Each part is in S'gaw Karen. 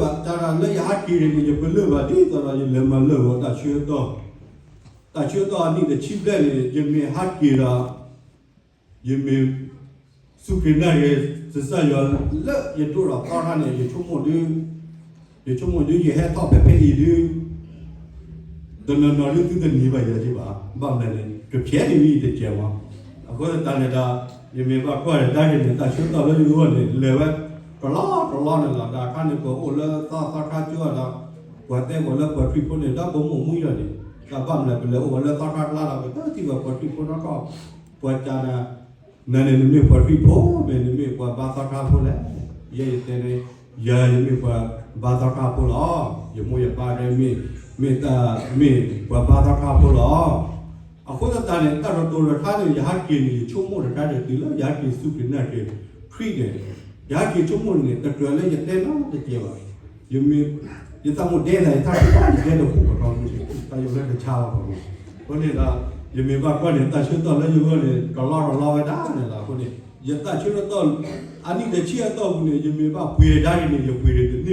တၢ်လၢယဟးက့ၤန့ၣ် ယပလၢၢ်ဘၣ်ဒ်သိးဒီး ယလဲၤမၤလၢာ်ဂီၤတၢ်ဆၢကတီၢ်, တၢ်ဆၢကတီၢ်အနံၣ်တဆံဘျဲၣ်န့ၣ် ယမ့ၢ်ဟးက့ၤဒီး ယမ့ၢ် စူၢ်က့ၤနာ်က့ၤ ကစၢ်ယွၤလၢယဒိၣ်ဒီးသီခါန့ၣ် ယဆိကမိၣ်ဒ် ယဆိကမိၣ်ဒ်ယဟဲထီၣ်ဖဲဖဲအံၤဒ် တနီၤနီၤဒ်သုတနံၤဘၣ်ယၤက့ၤဘၣ်, ဘၣ်မနုၤန့ၣ် ကဖျဲးန့ၢ်ဝံၤတကဲးမး. အဃိသတးန့ၣ်ဒီး ယမ့ၢ်ဘၣ်ကွၢ်ဒီးတၢ်ဂ့ၢ်န့ၣ် တၢ်ဆၢကတီၢ်လၢယဂီၢ်န့ၣ် လဲၤဝဲတလီၢ်တလီၢ်န့ၣ်လီၤ. ဒီးအခါန့ၣ် ပအိၣ်လၢသီသီခါကၠိဒီး ပှၤတဲပှၤလၢပှၤထွံၣ်ဖိန့ၣ် ဒီးပမိၢ်မူယီၤန့ၣ် တၢ်ဘၣ်မနုၤ ပလဲၤအိၣ်ဝဲလၢသီခါကျါဒီး ပတထံၣ်ဘၣ်ပှၤထွံၣ်ဖိနီတခီ ပှၤကနၤ နၤန့ၣ်နမ့ၢ်ပှၤထွံၣ်ဖိ မ့ၢ်နမ့ၢ်ပှၤဘါသီခါဖိလဲၣ်. ယဲယတဲန့ၣ် ယၤယမ့ၢ်ပှၤဘါသီခါဖိလီၤ. ယမိၢ်ယပၢ်တဲမ့ၢ် မ့ၢ်တၢ် မ့ၢ်ပှၤဘါသီခါဖိလီၤ. အဃိသတးန့ၣ် တၢ်တတိၤတခါန့ၣ် ယဟးက့ၤန့ၣ် ယဆိကမိၣ်တခါန့ၣ် တုၤလၢယဟးက့ၤစူၢ်က့ၤနာ်က့ၤခရံာ်န့ၣ် ယဟဲက့ၤဆိကမိၣ်န့ၣ် တကြၢးလၢယတဲနီတစဲးဘၣ်. ယမ့ၢ် ယသးမိၣ်ဒဲသး ယထါစံးထီၣ် ယဒဲတဟူးပတီၢ်မူဆ့ၣ် တၢ်ယိးလၢတဆါလီၤပတီၢ်မူဆ့ၣ်. အဃိန့ၣ်ဒီး ယမ့ၢ်ဘၣ်ကွၢ်န့ၣ် တၢ်ဆၢကတီၢ်လၢယဂီၢ်န့ၣ် ကလီကလီဝဲဒၣ်န့ၣ်လီၤ. အဃိန့ၣ် ယတၢ်ဆၢကတီၢ် အနံၣ်တဆံအတီၢ်ပူၤန့ၣ် ယမ့ၢ်ဘၣ်ပှ့ၤဒၣ်ဂ့ၤန့ၣ် ယပှ့ၤဒၣ်တန့ၢ်ဘၣ်. အိၣ်ဒီးထဲ ယပှ့ၤဒၣ်တန့ၢ်ဘၣ်. ဘၣ်ဆၣ်ဒီး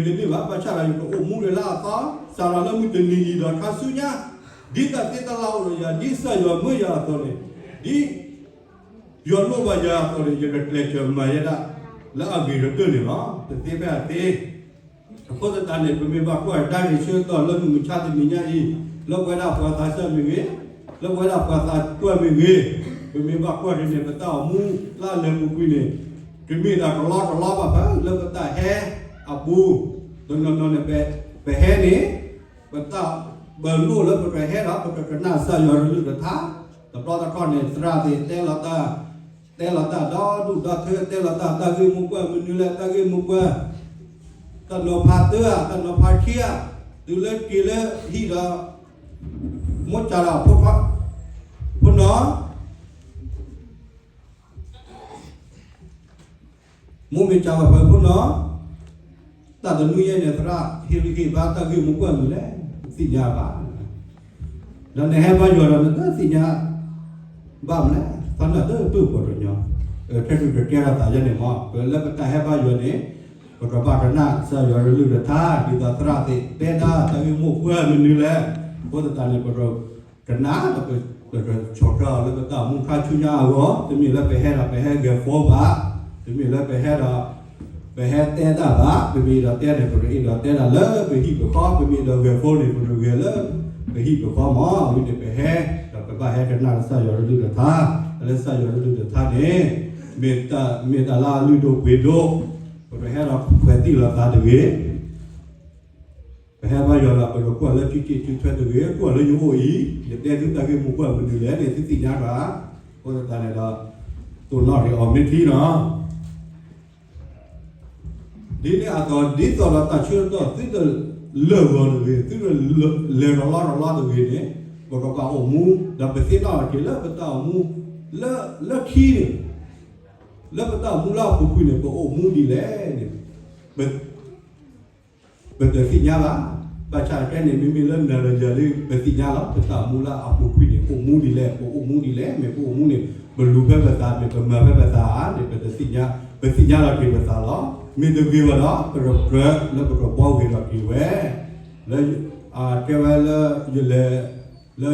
ယကအိၣ်မူလၢအသီ စးထီၣ်လၢမုၢ်တနံၤအံၤဒီးခါဆူညါ ဒ်တၢ်သ့တၢ်လၢအိၣ်ဒီးယၤ ဒ်ကစၢ်ယွၤမၢယၤအသိးန့ၣ် ဒ် ယွၤလိၣ်ဘၣ်ယၤအသိးန့ၣ် ယကကျဲးစၢးမၤယဲဒၣ် လၢအဂ့ၤကတၢၢ်န့ၣ်လီၤ. တသ့ဖဲအသ့. အဃိသတးန့ၣ် ပမ့ၢ်ဘၣ်ကွၢ်တၢ်ဂ့ၢ်ဆၢကတီၢ်လၢမုၢ်မဆါတနံၤညါအံၤ လၢပဝဲဒၣ်ပှၤသးစၢ်မ့ၢ်ဂ့ၤ, လၢပဝဲဒၣ်ပှၤသးကွၢ်မ့ၢ်ဂ့ၤ, ပမ့ၢ်ဘၣ်ကွၢ်ဒ်န့ၣ် ပတၢ်အိၣ်မူလၢအလဲၤပူၤကွံာ်န့ၣ် တမ့ၢ်ဒၣ်ကလီကလီဘၣ်ဖဲလၢပတၢ်ဟဲအပူၤ, တနီၤနီၤန့ၣ် ပဟဲန့ၣ် ပတၢ် ပလိၣ်လၢပကဟဲဒီး ပကကနၣ်ကစၢ်ယွၤကလုၢ်ကထါ, တဘျီတခီၣ်န့ၣ် သရၣ်သ့ၣ်တဲလီၤတၢ်, တဲလီၤတၢ်ဒီဒူၣ်ဒီထၢ, တဲလီၤတၢ်တၢ်ဂ့ၢ်မိၢ်ပှၢ်မနုၤလဲၣ်, တၢ်ဂ့ၢ်မိၢ်ပှၢ်, တၢ်နီၤဖးတၢဧါ, တၢ်နီၤဖးခံဧါ, တုၤလၢက့ၤလၢဟံၣ်ဒီး မိၢ်ကၢ်ဒီးဖိခွါ, ဖိနီၤ မိၢ်မ့ၢ်ကၢ်ဘၣ်ဖဲဖိနီၤ, တၢ်တနွံယဲၢ်န့ၣ် သရၣ်ဟ့ၣ်ဂံၢ်ဟ့ၣ်ဘါတၢ်ဂ့ၢ်မိၢ်ပှၢ်မနုၤလဲၣ်, သ့ၣ်ညါဘၣ်. ဒီးနဟဲဘါယွၤဒီးနတသ့ၣ်ညါဘၣ်မနုၤလဲၣ်, သနာ်တပၢၢ်ပှၤကညီ, ထဲဒုးကကဲထီၣ်သးယဲန့ၣ်မး, ပလၢပတၢ်ဟဲဘါယွၤန့ၣ် ပကဘၣ်ကနၣ်ကစၢ်ယွၤကလုၢ်ကထါ, ဒ်သိးသရၣ်သ့ၣ်တဲဒၣ်တၢ်ဂ့ၢ်မိၢ်ပှၢ်မနုၤလဲၣ်, အဃိသတးန့ၣ် ပက ကနၣ်ဒီး ပကဆီၣ်ထွဲအီၤလၢပတၢ်အိၣ်မူခါဆူညါအဂီၢ်, တမ့ၢ်လၢပဟဲဒီးပဟဲဂဲၤဖိဘၣ်, တမ့ၢ်လၢပဟဲဒီး ပဟဲတဲတၢ်ဘၣ်, ပမ့ၢ်အဲၣ်ဒိးတဲန့ၣ် ပကအဲၣ်ဒိးတဲဒၣ်လၢပဟံၣ်ပဃီ, ပမ့ၢ်အဲၣ်ဒိးဂဲၤဖိန့ၣ် ပကဂဲၤလၢပဟံၣ်ပဃီမး, ဝံၤန့ၣ်ပဟဲ ဒီးပဘၣ်ဟဲကနၣ်လၢကစၢ်ယွၤကလုၢ်ကထါ, လၢကစၢ်ယွၤကလုၢ်ကထါန့ၣ် မ့ၢ်တၢ်လၢအလုၢ်ဒိၣ်ပှ့ၤဒိၣ်, ပကဟဲဒီးခွဲးသံၣ်လိာ်သးတဂ့ၤ ပဟဲဘါယွၤလၢပကကွၢ်လၢစုစ့ၣ်စုထွဲတဂ့ၤ, ကွၢ်လၢယအိၣ်အံၤ ယတဲသုတၢ်ဂ့ၢ်မိၢ်ပှၢ်မနုၤလဲၣ်န့ၣ် သုသ့ၣ်ညါဘၣ်. အဃိသတးန့ၣ်ဒီး တိၢ်နီၣ်က့ၤအီၤမ့ၢ်ထံနီၤ, ဒ်န့ၣ်အသိး ဒ်သိးဒီးတၢ်ဆၢကတီၢ် သုတလၢာ်ဂီၤတဂ့ၤ, သုတလဲၤတလီတလီတဂ့ၤန့ၣ် ပကဘၣ်အိၣ်မူ ဒီးပသ့ၣ်နီၣ်ထီၣ်က့ၤလၢပတၢ်အိၣ်မူ လၢ လၢခံန့ၣ် လၢပတၢ်အိၣ်မူလၢအပူၤကွံာ်န့ၣ် ပအိၣ်မူဒ်လဲၣ်န့ၣ် ပတသ့ၣ်ညါဘၣ်. ဘၣ်ဆၣ်ခဲန့ၣ် မ့မ့ၢ်လၢနၤဒီးယၤလံ ပသ့ၣ်ညါလီၤ. ပတၢ်အိၣ်မူလၢအပူၤကွံာ်န့ၣ် အိၣ်မူဒ်လဲၣ်, ပအိၣ်မူဒ်လဲၣ်, မ့ၢ်ပအိၣ်မူန့ၣ် ပလူၤဖဲပသး မ့ၢ်ပမၤဖဲပသးဧါန့ၣ် ပတသ့ၣ်ညါ, ပသ့ၣ်ညါလီၤက့ၤပသးလီၤ. မ့ၢ်တဂ့ၤဘၣ်ဒီး ပကကြၢးလၢပကဘှီဂ့ၤထီၣ်က့ၤဝဲ လၢ တဲဝဲလၢ ယလဲၤ လၢ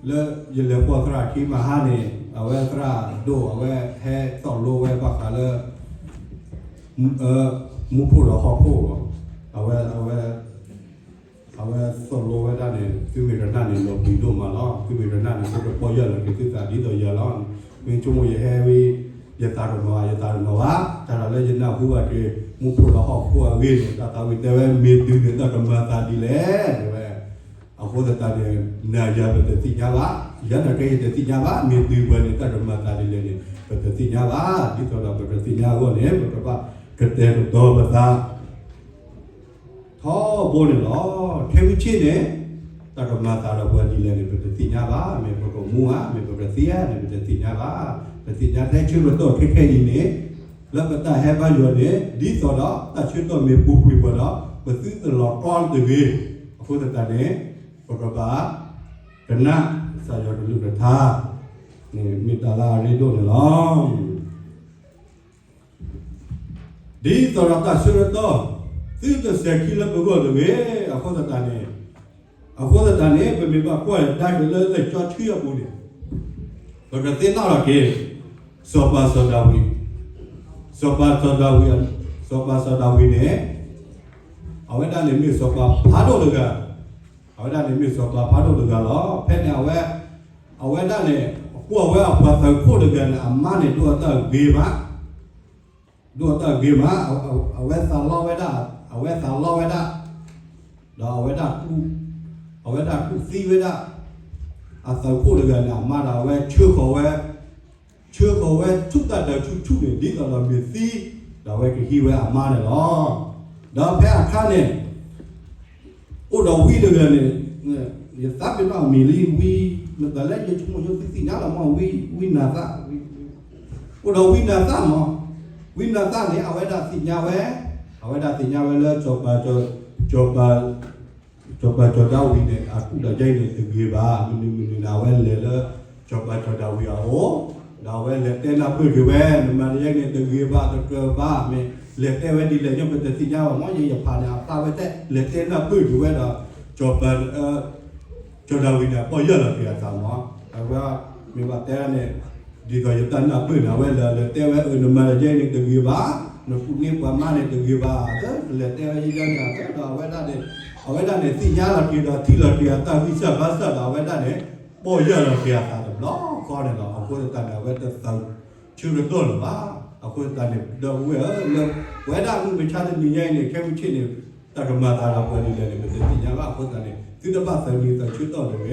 လၢယလဲၤပိာ်သရၣ်ခံမဟါန့ၣ် အဝဲသရၣ်ဒိၣ် အဝဲဟဲသိၣ်လိဝဲဘၣ်ဃးလၢ မူခိၣ်ဒီးဟီၣ်ခိၣ်လီၤ. အဝဲ အဝဲ အဝဲသိၣ်လိဝဲဒၣ်န့ၣ် သုမ့ၢ်ကနၣ်န့ၣ် လီၤပျံၤဒိၣ်မးလီၤ. သုမ့ၢ်ကနၣ်န့ၣ် သုကပီၢ်ယၢ်လီၤက့ၤသုသးဒ်သိးယၤလီၤ. မ့ၢ်ဆိကမိၣ်ယဟဲဝံၤ ယသးတမၤဘၣ် ယသးတမၤဘၣ် တၢ်ဒီးလၢယနၢ်ဟူဘၣ်က့ၤ မူခိၣ်ဒီးဟီၣ်ခိၣ်အဂ့ၢ်န့ၣ် တၢ်သးဝံၣ်တဲဝဲ မ့ၢ်တုၤန့ၣ် တၢ်ကမၤသးဒ်လဲၣ် တဲဝဲ အဃိသတးန့ၣ် နၤယၤပတသ့ၣ်ညါဘၣ်, ယၤနာ်က့ယတသ့ၣ်ညါဘၣ်, မ့ၢ်တုၤဝဲန့ၣ် တၢ်ကမၤသးဒ်လဲၣ်န့ၣ် ပတသ့ၣ်ညါဘၣ်. ဒ်သိးဒီးပတသ့ၣ်ညါအဂီၢ်န့ၣ် ပကဘၣ်ကတဲာ်ကတီၤပသး ထီဘိန့ၣ်လီၤ. ခဲမုၢ်ဆ့ၣ်န့ၣ် တၢ်ကမၤသးဒီးပှၤဒ်လဲၣ်န့ၣ် ပတသ့ၣ်ညါဘၣ်. မ့ၢ်ပကမူဧါ မ့ၢ်ပကသံဧါန့ၣ် ပတသ့ၣ်ညါဘၣ်. ပသ့ၣ်ညါထဲဆၢကတီၢ်ခဲခဲအံၤန့ၣ် လၢပတၢ်ဟဲဘါယွၤန့ၣ် ဒ်သိးဒီးတၢ်ဆၢကတီၢ်မ့ၢ်ပူၤကွံာ်ပှၤဒီး ပသုတလီၤကီတဂ့ၤ. အဃိသတးန့ၣ် ပကဘၣ်ကနၣ်ကစၢ်ယွၤကလုၢ်ကထါန့ၣ် မ့ၢ်တၢ်လၢအရ့ဒိၣ်န့ၣ်လီၤ. ဒ်သိးဒီးတၢ်ဆၢကတီၢ် သုတစဲၤခံလၢပဂီၢ်တဂ့ၤ. အဃိသတးန့ၣ်, အဃိသတးန့ၣ် ပမ့ၢ်ဘၣ်ကွၢ်တၢ်က့ၤလၢလံာ်စီဆှံအပူၤန့ၣ်, ပကသ့ၣ်နီၣ်ထီၣ်က့ၤ စီၤပၤစီၤဒၤဝံး, စီၤပၤစီၤဒၤဝံး, စီၤပၤစီၤဒၤဝံးန့ၣ် အဝဲဒၣ်န့ၣ်မ့ၢ်စီၤပၤဖးဒိၣ်တဂၤ, အဝဲဒၣ်န့ၣ်မ့ၢ်စီၤပၤဖးဒိၣ်တဂၤလီၤ. ဖဲန့ၣ်အဝဲ, အဝဲဒၣ်န့ၣ် ကွၢ်ဝဲအပှၤသုးခိၣ်တဂၤန့ၣ် အမါန့ၣ်ဒိၣ်အတၢ်ဂ့ၤမး, ဒိၣ်အတၢ်ဂ့ၤမး, အဝဲသးလီဝဲဒၣ်, အဝဲသးလီဝဲဒၣ်, ဒီးအဝဲဒၣ်ကူၣ်, အဝဲဒၣ်ကူၣ်သံဝဲဒၣ် အသုးခိၣ်တဂၤန့ၣ် အမါဒီး အဝဲဆှၢဃီၤဝဲ, ဆှၢဃီၤဝဲဆူတၢ်ဒၢးဆူၣ်ဆူၣ်န့ၣ် ဒ်သိးဒီးမ့ၢ်သံ, ဒီးအဝဲကဟံးဝဲအမါန့ၣ်လီၤ. ဒီးဖဲအခါန့ၣ် အိၣ်ဒီးဝံတဂၤန့ၣ်, ယသးပ့ၤနီၣ်အမံၤလံဝံ, မတၤလဲၣ် ယဆိကမိၣ်ယသ့ၣ်ညါလီၤမး, ဝံနၤသၣ်, အိၣ်ဒီးဝံနၤသၣ်မး, ဝံနၤသၣ်န့ၣ် အဝဲဒၣ်သ့ၣ်ညါဝဲ, အဝဲဒၣ်သ့ၣ်ညါဝဲလၢ စီၤပၤစီၤဒၤဝံးန့ၣ် အကူၣ်ဒီးယဲအံၤန့ၣ်တဂ့ၤဘၣ်, မနုၤမနုၤန့ၣ် အဝဲလဲၤလၢ စီၤပၤစီၤဒၤဝံးအအိၣ်, ဒီးအဝဲလဲၤတဲနၢ်ပၢၢ်က့ၤဝဲ, နမၤတၢ်ယဲအံၤန့ၣ်တဂ့ၤဘၣ်, တကြၢးဘၣ်, မ့ၢ်လဲၤတဲဝဲဒ်လဲၣ်ညါ ပတသ့ၣ်ညါဘၣ်မး, ယဲယဖးန့ၣ် အဖျါဝဲတဲ လဲၤတဲနၢ်ပၢၢ်က့ၤဝဲဒီး စီၤပၤ စီၤဒၤဝံးန့ၣ် အပီၢ်ယၢ်လီၤက့ၤအသးမး, အဝဲမ့ၢ်ဘၣ်တဲန့ၣ်, ဒ်သိးယတၢ်နၢ်ပၢၢ်န့ၣ် အဝဲလဲၤလဲၤတဲဝဲ အၢ နမၤတၢ်ယဲအံၤန့ၣ်တဂ့ၤဘၣ်, နကူၣ်န့ၢ်ပှၤမါန့ၣ်တဂ့ၤဘၣ်, လဲၤတဲဝဲယဲန့ၣ်အသးဒီး အဝဲဒၣ်န့ၣ်, အဝဲဒၣ်န့ၣ်သ့ၣ်ညါလီၤက့ၤဒီးထံၣ်လီၤက့ၤအတၢ်ဂံၢ်စၢ်ဘါစၢ်ဒီး အဝဲဒၣ်န့ၣ် ပီၢ်ယၢ်လီၤက့ၤအသးတဘျီဃီန့ၣ်လီၤ. အဃိသတးန့ၣ် အဝဲတသုးဆၢကတီၢ်လၢၤဘၣ်. အဃိသတးန့ၣ် ဒီပုၢ်ဝဲၢ်ဧၢ, လၢပဝဲဒၣ်မုၢ်မဆါတနံၤညါအံၤန့ၣ် ခဲမုၢ်ဆ့ၣ်န့ၣ် တၢ်ကမၤသးဒီးပှၤဒ်လဲၣ်န့ၣ် ပတသ့ၣ်ညါဘၣ်. အဃိသတးန့ၣ် သုတဘၣ်သုးနံၤသုးဆၢကတီၢ်တဂ့ၤ.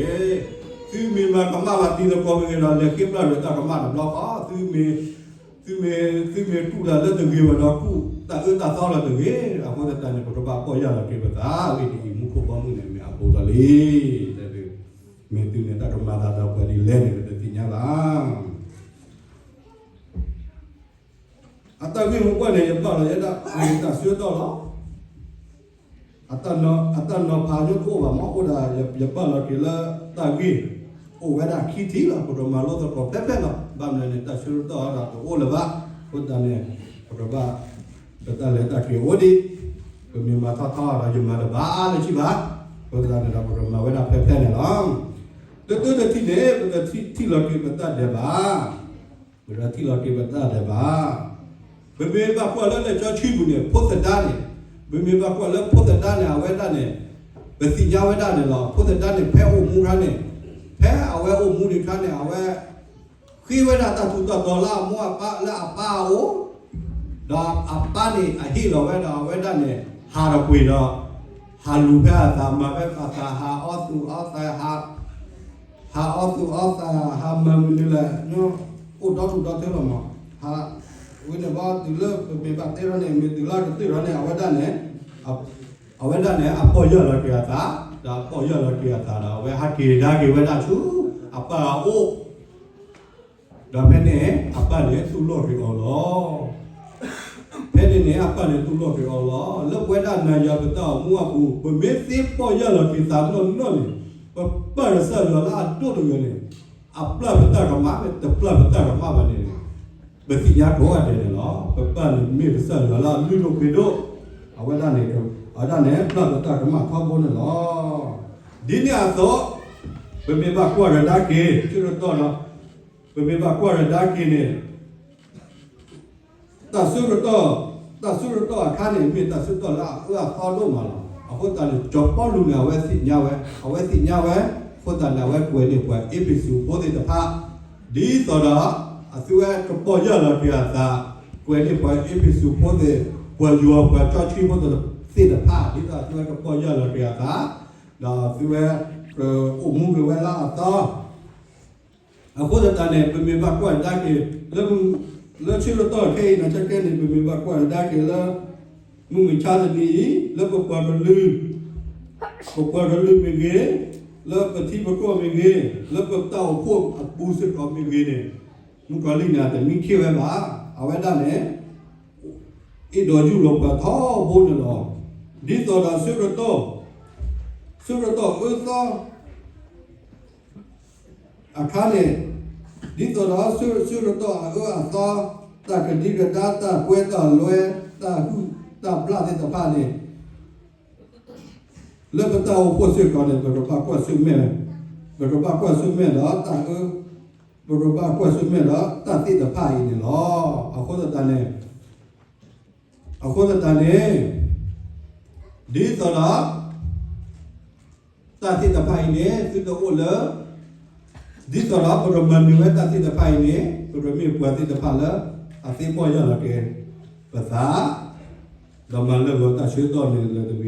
သုမ့ၢ်မၤကမၣ်ဘၣ်တံၤသကိးမ့ၢ်ဂ့ၤဒီး လဲၤဃ့ပျၢ်ကွံာ်တၢ်ကမၣ်တဘျီဃီ, သုမ့ၢ်, သုမ့ၢ်, သုမ့ၢ်တူၢ်လၢ်လၢတဂ့ၤဘၣ်ဒီး ကူၣ်တၢ်အၢတၢ်သီလၢၤတဂ့ၤ. အဃိသတးန့ၣ် ပကဘၣ်ပီၢ်ယၢ်လီၤက့ၤပသး, အဂ့ၢ်ဒ်အံၤ မူခိၣ်ဘီမုၢ်န့ၣ် မ့ၢ်အဘူးဒီးလံ, မ့ၢ်သုန့ၣ် တၢ်ကမၤသးဒီးပှၤဒ်လဲၣ်န့ၣ် ပတသ့ၣ်ညါဘၣ်. အတၢ်ဂ့ၢ်မိၢ်ပှၢ်န့ၣ် ယပာ်လီၤယဲဒၣ် တၢ်ဆၢကတီၢ်လီၤ. အတၢ်နီၤဖးညိတအိၣ်ဘၣ်မး, အိၣ်ဒၣ်ယပာ်လီၤက့ၤလၢတၢ်ဂ့ၢ် အိၣ်ဝဲဒၣ်ခံထံၣ်လီၤ. ပကမၤလိသကိးဖဲဖဲလီၤ. ဘၣ်မနုၤန့ၣ် တၢ်ဆၢကတီၢ်ဒီးတအိၣ်လၢၤဘၣ်. အဃိသတးန့ၣ် ပကဘၣ် ပတၢ်လဲၤတၢ်က့ၤအိၣ်ဒံး, ပမ့ၢ်မၤထီၣ်ထီဒီး ယမၤတဘၣ်လၢၤဘၣ်. အဃိသတးန့ၣ်ဒီး ပကမၤဝဲဒၣ်ဖဲဖဲန့ၣ်လီၤ. တၢတၢတထံၣ်န့ၣ် ပတထံၣ်လီၤက့ၤပတၢ်ဒဲးဘး, ပတထံၣ်လီၤက့ၤပတၢ်ဒဲးဘး. ပမ့ၢ်ဘၣ်ကွၢ်လၢလံာ်စီဆှံပူၤန့ၣ် ဖိသဒါန့ၣ်, ပမ့ၢ်ဘၣ်ကွၢ်လၢဖိသဒါန့ၣ် အဝဲဒၣ်န့ၣ် ပသ့ၣ်ညါဝဲဒၣ်န့ၣ်လီၤ. ဖိသဒါန့ၣ် ဖဲအိၣ်မူခါန့ၣ်, ဖဲအဝဲအိၣ်မူဒံးခါန့ၣ် အဝဲ ဃ့ဝဲဒၣ်တၢ်ထူးတၢ်တီၤလၢအမိၢ်အပၢ်လၢအပၢ်အအိၣ်, ဒီးအပၢ်န့ၣ် အဟ့ၣ်လီၤဝဲဒီး အဝဲဒၣ်န့ၣ် ဟးတပှ့ၤဒီး ဟးလူၤဖဲအသး မၤဖဲအသး ဟးအီသူၣ်အီသး ဟး ဟးအီသူၣ်အီသး ဟးမၤမနုၤလဲၣ်, အိၣ်ဒီဒူၣ်ဒီထၢလီၤမး, ဟး ဝဲန့ၣ်ဘၣ်တုၤလၢပမ့ၢ်ဘၣ်တဲထီၣ်န့ၣ် မ့ၢ်တုၤလၢကတၢၢ်ထီၣ်န့ၣ် အဝဲဒၣ်န့ၣ် အဝဲဒၣ်န့ၣ် အပီၢ်ယၢ်လီၤက့ၤအသး, ဒီးအပီၢ်ယၢ်လီၤက့ၤအသးဒီး အဝဲဟးက့ၤကဒါက့ၤဝဲဒၣ်ဆူ အပၢ်အအိၣ်, ဒီးဖဲန့ၣ် အပၢ်န့ၣ်သူၣ်လီၢ်က့ၤအီၤလီၤ. ဖဲန့ၣ်န့ၣ် အပၢ်န့ၣ်သူၣ်လီၢ်က့ၤအီၤလီၤ. လၢပဝဲဒၣ်နၤယၤပတၢ်အိၣ်မူအပူၤ ပမ့ၢ်သ့ပီၢ်ယၢ်လီၤက့ၤသးနီၢ်နီၢ်န့ၣ် ပပၢ်ကစၢ်ယွၤလၢအဒိၣ်တဂၤန့ၣ် အပျၢ်ပတၢ်ကမၣ် မ့ၢ်တပျၢ်ပတၢ်ကမၣ်ဘၣ်န့ၣ် ပသ့ၣ်ညါကိးဂၤဒဲးန့ၣ်လီၤ. ပပၢ်န့ၣ်မ့ၢ်ကစၢ်ယွၤလၢအလုၢ်ဒိၣ်ပှ့ၤဒိၣ်, အဝဲဒၣ်န့ၣ် အဝဲဒၣ်န့ၣ် ပျၢ်ပတၢ်ကမၣ်ထီဘိန့ၣ်လီၤ. ဒ်န့ၣ်အသိး ပမ့ၢ်ဘၣ်ကွၢ်ကဒါက့ၤ ဆၢကတီၢ်ဒီး ပမ့ၢ်ဘၣ်ကွၢ်ကဒါက့ၤန့ၣ် တၢ်ဆၢကတီၢ်, တၢ်ဆၢကတီၢ်အခါန့ၣ် မ့ၢ်တၢ်ဆၢကတီၢ်လၢအအၢအသီဒိၣ်မးလီၤ. အဃိသတးန့ၣ် စီၤပီလူးန့ၣ် အဝဲသ့ၣ်ညါဝဲ, အဝဲသ့ၣ်ညါဝဲ, အဃိသတးန့ၣ် အဝဲကွဲးန့ၢ်ပှၤအ့းဖ့းစူးဖိသ့ၣ်တဖၣ်, ဒ်သိးဒီး အသုဝဲကပီၢ်ယၢ်လီၤက့ၤအသး, ကွဲးန့ၢ်ပှၤအ့းဖ့းစူးဖိသ့ၣ်, ပှၤယွၤပှၤကၠီဆှံဖိသ့ၣ်တဖၣ် ဒ်သိးအသုဝဲကပီၢ်ယၢ်လီၤက့ၤအသး, ဒီးအသုဝဲကအိၣ်မူက့ၤဝဲလၢအသီ အဃိသတးန့ၣ် ပမ့ၢ်ဘၣ်ကွၢ်ကဒါက့ၤ လၢဆၢကတီၢ်ခဲအံၤ နဆၢကဲန့ၣ် ပမ့ၢ်ဘၣ်ကွၢ်ကဒါက့ၤလၢ မုၢ်မဆါတနံၤအံၤ လၢပပှၤကလုာ်, ပပှၤကလုာ်မ့ၢ်ဂ့ၤ, လၢပထံပကီၢ်မ့ၢ်ဂ့ၤ, လၢပတၢ်အိၣ်ဖှိၣ်အပူၤစ့ၢ်ကီးမ့ၢ်ဂ့ၤန့ၣ် မုၣ်ကီၤလံၢ်န့ၣ် အတမံခ့ဝဲဘၣ်. အဝဲဒၣ်န့ၣ် အ့ၣ်ဒိးယူၢ်လီၤပှၤထီဘိန့ၣ်လီၤ. ဒ်သိးဒီးဆၢကတီၢ်, ဆၢကတီၢ်အၢသီ အခါန့ၣ်, ဒ်သိးဒီးဆၢကတီၢ်အအၢအသီ, တၢ်ကဒံကဒါ တၢ်ကွဲတၢ်လွဲ, တၢ်ဟုၣ်တၢ်ဘျၣ်သ့ၣ်တဖၣ်န့ၣ် လၢပတၢ်အိၣ်ဖှိၣ်စ့ၢ်ကီးန့ၣ် ပကဘၣ်ကွၢ်ဆၢၣ်မဲာ်, ပကဘၣ်ကွၢ်ဆၢၣ်မဲာ်ဒီးတၢ်အၢ, ပကဘၣ်ကွၢ်ဆၢၣ်မဲာ်ဒီးတၢ်သ့ၣ်တဖၣ်အံၤန့ၣ်လီၤ. အဃိသတးန့ၣ်, အဃိသတးန့ၣ်, ဒ်သိးဒီး တၢ်သ့ၣ်တဖၣ်အံၤန့ၣ် သုတအိၣ်လၢ, ဒ်သိးဒီးပကမၤနၢၤဝဲတၢ်သ့ၣ်တဖၣ်အံၤန့ၣ် ပကမ့ၢ်ပှၤသ့ၣ်တဖၣ်လၢအသ့ပီၢ်ယၢ်လီၤက့ၤပသး, ဒီးမၤလၢာ်ဂီၤတၢ်ဆၢကတီၢ်န့ၣ်လၢတဂ့ၤ.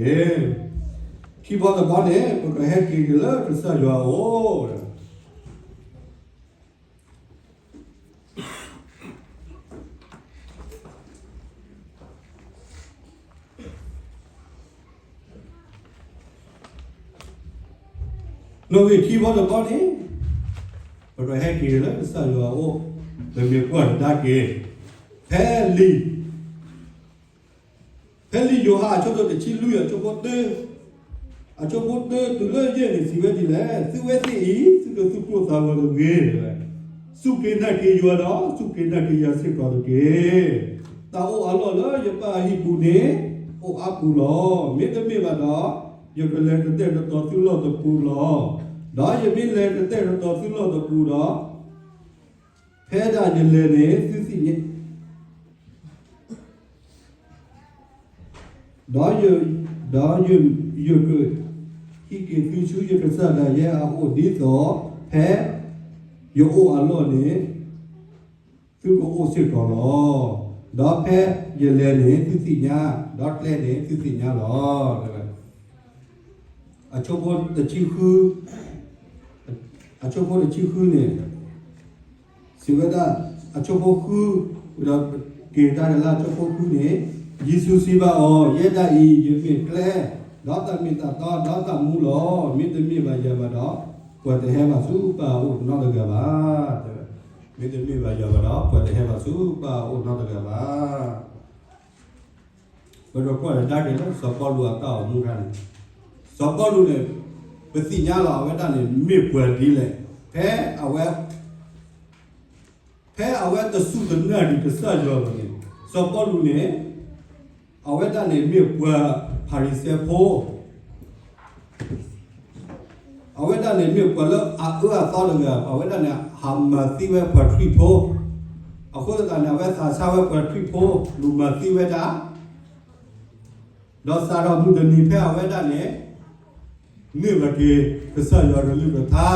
ခံဘီတဘီန့ၣ် ပကဟဲက့ၤက့ၤလၢကစၢ်ယွၤအအိၣ် နီၣ်ဂံၢ်ခံဘီတဘီန့ၣ် ပကဟဲက့ၤလၢကစၢ်ယွၤအအိၣ်, ပမ့ၢ်ကွၢ်ကဒါက့ၤ ဖဲလံာ်, ဖဲလံာ်ယိၤဟၣ်အဆၢဒိၣ်တဆံလွံၢ်အဆၢဖိတၢ, အဆၢဖိတၢတုၤလၢယဲၢ်န့ၣ်စံးဝဲဒ်လဲၣ်, သုဝဲသ့ၣ်အံၤ သုကသူၣ်ကိၢ်သးဂီၤတဂ့ၤ, စူၢ်က့ၤနာ်က့ၤယွၤဒီး စူၢ်က့ၤနာ်က့ၤယၤစ့ၢ်ကီးတက့ၢ်. တၢ်အိၣ်အလီၢ်လၢယပၢ်အဟံၣ်ပူၤန့ၣ် အိၣ်အါပူၤလီၤ. မ့တမ့ၢ်ဘၣ်ဒီး ယကလဲၤကတဲာ်ကတီၤသုလီၢ်တပူၤလီၤ. ဒီးယမ့ၢ်လဲၤကတဲာ်ကတီၤသုလီၢ်တပူၤဒီး ဖဲဒၣ်ယလဲၤန့ၣ် သုသ့ၣ်ညါ ဒီးယ, ဒီးယ, ယကဟံးက့ၤသုဆူယကစၢ်ဒၣ်ယဲအအိၣ် ဒ်သိးဖဲ ယအိၣ်အလီၢ်န့ၣ် သုကအိၣ်စ့ၢ်ကီးလီၤ. ဒီးဖဲယလဲၤန့ၣ် သုသ့ၣ်ညါ, ဒီးကျဲန့ၣ် သုသ့ၣ်ညါလီၤ. အဆိဖိတဆံဃု, အဆိဖိတဆံဃုန့ၣ် စံးဝဲဒၣ်, အဆိဖိဃု, ဒီးက့ၤကဒါက့ၤလၢအဆိဖိဃုန့ၣ်, ယ့ၣ်ၡူးစံးဘၣ်အီၤ, ယဲဒၣ်အံၤ ယမ့ၢ်ကျဲ, ဒီးတၢ်မ့ၢ်တၢ်တီ, ဒီးတၢ်မူလီၤ. မ့တမ့ၢ်ဘၣ်ယၤဘၣ်ဒီး ပှၤတဟဲဘၣ်ဆူပၢ်အအိၣ်နီတဂၤဘၣ်. မ့တမ့ၢ်ဘၣ်ယၤဘၣ်ဒီး ပှၤတဟဲဘၣ်ဆူပၢ်အအိၣ်နီတဂၤဘၣ်. ပဒီးကွၢ်ဒီးဒါက့ၤလၢစီၤပီလူးအတၢ်အိၣ်မူခါန့ၣ်, စီၤပီလူးန့ၣ် ပသ့ၣ်ညါလီၤအဝဲဒၣ်န့ၣ် မ့ၢ်ပှၤဒ်လဲၣ်, ဖဲအဝဲ, ဖဲအဝဲတစူၢ်တနာ်ဒံးကစၢ်ယွၤဘၣ်န့ၣ်, စီၤပီလူးန့ၣ် အဝဲဒၣ်န့ၣ်မ့ၢ်ပှၤဖၤရံၤၡဲဖိ အဝဲဒၣ်န့ၣ်မ့ၢ်ပှၤလၢအအၢအသီတဂၤ, အဝဲဒၣ်န့ၣ် ဟးမၤသံဝဲပှၤခရံာ်ဖိ, အဃိသတးန့ၣ် အဝဲသးဆါဝဲပှၤခရံာ်ဖိ, လူၤမၤသံဝဲဒၣ်, ဒီးစးထီၣ်မုၢ်တနံၤဖဲအဝဲဒၣ်န့ၣ် န့ၢ်ဘၣ်က့ၤကစၢ်ယွၤကလုၢ်ကထါ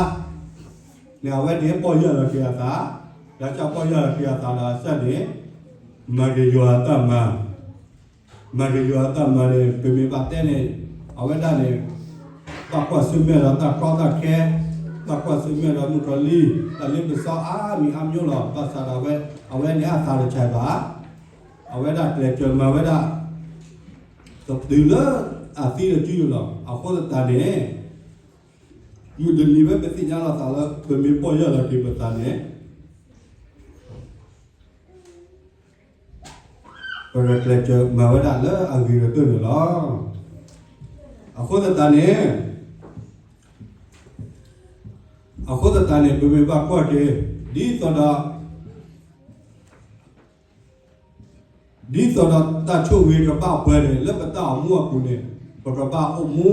န့ၣ် အဝဲန့ၣ်ပီၢ်ယၢ်လီၤက့ၤအသး, ဒီးကပီၢ်ယၢ်လီၤက့ၤအသးဒီးအစၢ်န့ၣ် မၤက့ၤယွၤအတၢ်မၤ မၤက့ၤယွၤအတၢ်မၤန့ၣ် ပမ့ၢ်ဘၣ်တဲန့ၣ် အဝဲဒၣ်န့ၣ် ဘၣ်ကွၢ်ဆၢၣ်မဲာ်ဒီးတၢ်ကီတၢ်ခဲ, ဘၣ်ကွၢ်ဆၢၣ်မဲာ်ဒီးမုၢ်ကီၤလံၢ်, တၢ်လ့ပစီအါမံၤအါမျိၤလီၤ. ဘၣ်ဆၣ်ဒီး အဝဲန့ၣ်အသးတဆဲးဘၣ်, အဝဲဒၣ်ကျဲးစၢးမၤဝဲဒၣ် တုၤလၢအသံတစုလီၤ. အဃိသတးန့ၣ် မုၢ်တနံၤဝဲပသ့ၣ်ညါလီၤသးလၢ ပမ့ၢ်ပီၢ်ယၢ်လီၤက့ၤပသးန့ၣ် ပကကျဲးစၢးမၤဝဲဒၣ်လၢအဂ့ၤကတၢၢ်န့ၣ်လီၤ. အဃိသတးန့ၣ်, အဃိသတးန့ၣ် ပမ့ၢ်ဘၣ်ကွၢ်က့ၤ ဒ်သိးဒီး ဒ်သိးဒီးတၢ်ဆိၣ်ဂ့ၤကဘၣ်ပှဲၤန့ၣ် လၢပတၢ်အိၣ်မူအပူၤန့ၣ် ပကဘၣ်အိၣ်မူ,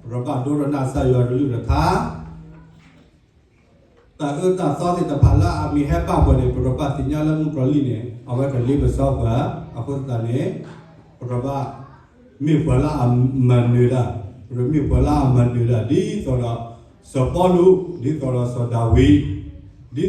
ပကဘၣ်ဒိကနၣ်ကစၢ်ယွၤကလုၢ်ကထါ, တၢ်အၢတၢ်သီသ့ၣ်တဖၣ်လၢအမ့ၢ်ဟဲဘၣ်ပှၤန့ၣ် ပကဘၣ်သ့ၣ်ညါလၢမုၣ်ကီၤလံၢ်န့ၣ် အဝဲကလ့ပစီပှၤ, အဃိသတးန့ၣ် ပကဘၣ်မ့ၢ်ပှၤလၢအမၤနၢၤတၢ်, ပကမ့ၢ်ပှၤလၢအမၤနၢၤတၢ် ဒ်သိးဒီးစီၤပီလူး, ဒ်သိးဒီးစီၤဒၤဝံး, ဒ်သိးဒီး